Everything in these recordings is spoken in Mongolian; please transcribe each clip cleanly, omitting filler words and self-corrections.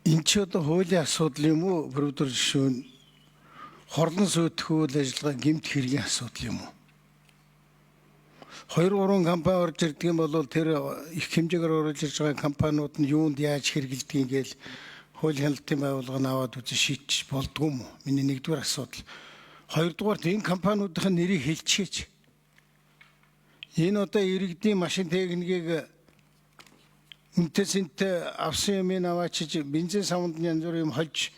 Энэ ч одоо хуулийн асуудал юм уу? Бүрдэр жишүүн хорлон сүйтгэх үйл ажиллагаа гэмт хэргийн асуудал юм уу? 2 3 компани орж ирдэг юм бол тэр их хэмжээгээр оруулж ирж байгаа компаниуд нь юунд яаж хэрэгэлдэг гээл хууль хяналтын байгууллага нь аваад үзэн шийдчих болдгоо юм уу? Миний нэгдүгээр асуудал. Хоёрдугаар энэ компаниудын нэрийг хэлчихээч. Энэ одоо иргэдийн машин техникийг үнэтэй сэнтэй авсан юм аваачиж бензин савнд янз бүр юм хольж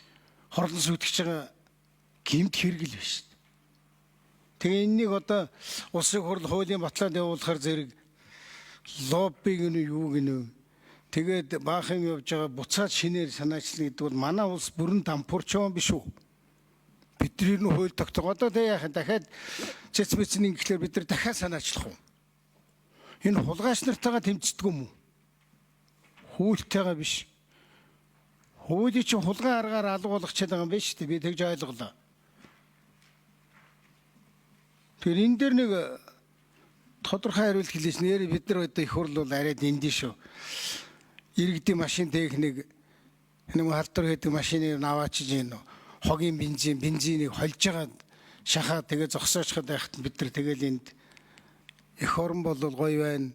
хорлон сүйтгэж байгаа гэмт хэрэг л биш. Тэгээ энэнийг одоо улсын хурл хуулийн батлаад явуулахар зэрэг лобби гэнэ юу гэнэ. Тэгээд баах юм явж байгаа буцаад шинээр санаачлал гэдэг бол манай улс бүрэн дампуурч юм биш үү? Бидний нь хууль тогтоох. Одоо тэг яах юм дахиад цэц мэцэн ингэхлээр бид нар дахиад санаачлах уу? Энэ хулгайч нартайгаа тэмцдэг юм уу? Хуультайгаа биш. Хуулийг чинь хулгай аргаар алга болгох гээд байгаа юм биш үү? Би тэгж ойлголоо. Тэгэхээр энэ дээр нэг тодорхой хариулт хэлээч. Нэр бид нар одоо их хурл бол арай дэндий шүү. Иргэдийн машин техник нэг халдвар хийдэг машиныг аваачиж энэ хогийн бензинийг хольж байгаа шахаа тэгээ зогсоочход байхад бид нар тэгэл энд эх орон бол гоё байна.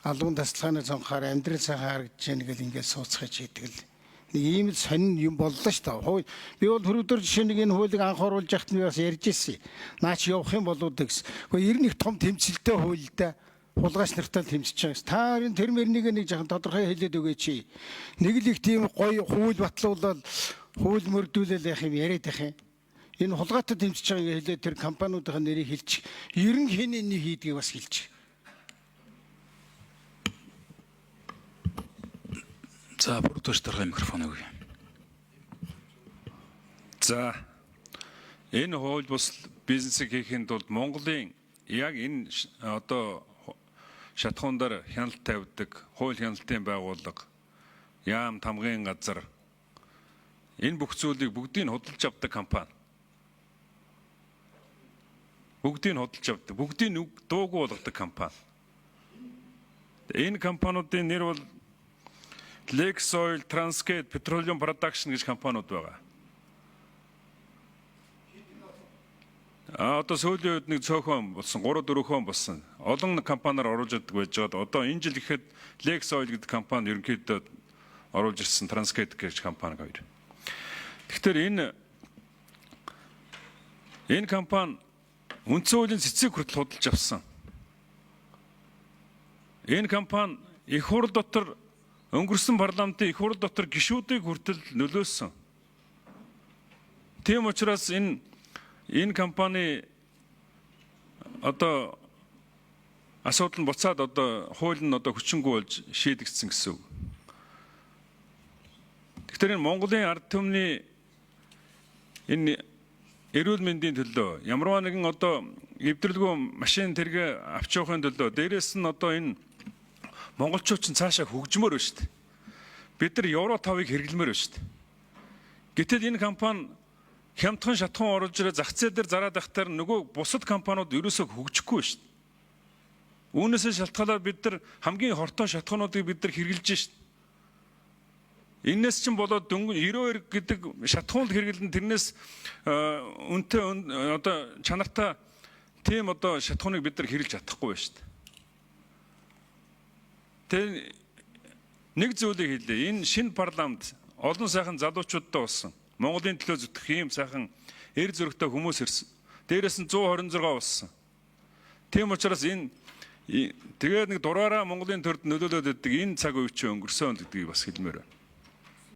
Албан тасалгааны цонхоор амьдрал сайхан харагдаж байна гэл ингээд сууцгаж хийдэг л. Нэг ийм л сонин юм боллоо шүү дээ. Хууль би бол хөрөвдөр жишээ нэг энэ хуулийг анх оруулж яхад нь бас ярьж ирсэн. Наа чи явах юм болов уу гэсэн. Гэхдээ ер нь их том тэмцэлтэй хууль да. Хулгайч нартай тэмцэж байгаа гэсэн. Та энэ тэр мөрнийг нэг жахан тодорхой хэлээд өгөөч. Нэг л их тийм гоё хууль батлуулаад хууль мөрдүүлэл яах юм яриад байх юм. Энэ хулгайтай тэмцэж байгааг хэлээд тэр компаниудын нэрийг хэлчих. Ер нь хэн энийг хийдгийг бас хэлчих. За бүрдүүш даргын микрофон өгье. За энэ хууль бус бизнесийг хийхэд тулд Монголын яг энэ одоо шатхуун дээр хяналт тавьдаг хууль хяналтын байгууллага, яам тамгын газар энэ бүх зүйлийг бүгдийг нь худалдаж авдаг компани. Бүгдийг нь худалдаж авдаг, бүгдийг нь дуугүй болгодог компани. Энэ компаниудын нэр бол Lex Oil, Transgate, Petroleum Production гэж компаниуд байгаа. А одоо сүүлийн үед нэг цөөхөн болсон, 3 4хон болсон. Олон компаниар оруулж ирдэг байж байгаад одоо энэ жил ихэд Lex Oil гэдэг компани ерөнхийдөө оруулж ирсэн, Transgate гэж компани хоёр. Тэгэхээр энэ компани үндсэн хуулийн цэцгийг хүртэл худалдаж авсан. Энэ компани их хурл дотор өнгөрсөн парламентын их хурл дотор гишүүдийг хүртэл нөлөөлсөн. Тийм учраас энэ компани одоо асуудал нь буцаад одоо хууль нь одоо хүчингүй болж шийдэгдсэн гэсэн үг. Тэгэхээр энэ Монголын ард түмний энэ эрүүл мэндийн төлөө ямарваа нэгэн одоо эвдрэлгүй машин тэргээ авч явахын төлөө дээрэс нь одоо энэ монголчууд чинь цаашаа хөгжмөр байна шүү дээ. Бид нар Евро 5-ыг хэрэглэмээр байна шүү дээ. Гэтэл энэ компани хямдхан шатхан оруулж ирээ зах зээл дээр зараад байхтаар нөгөө бусад компаниуд ерөөсөө хөгжихгүй байна шүү дээ. Үүнээсээ шалтгаалаад бид нар хамгийн хортой шатхаануудыг бид нар хэрэглэж шүү дээ. Энээс чинь болоод дөнгөн 92 гэдэг шатхуун хэрэглэн тэрнээс үнэтэй одоо чанартай тийм одоо шатхууныг бид нар хэрэглэж чадахгүй байна шүү дээ. Тэгээ нэг зүйлийг хэлье. Энэ шинэ парламент олон сайхан залуучуудтай болсон. Монголын төлөө зүтгэх ийм сайхан эр зөрөгтэй хүмүүс ирсэн. Дээрээс нь 126 болсон. Тийм учраас энэ тэгээд нэг дураараа Монголын төрд нөлөөлөд өгдөг энэ цаг үе чинь өнгөрсөн гэдгийг бас хэлмээр байна.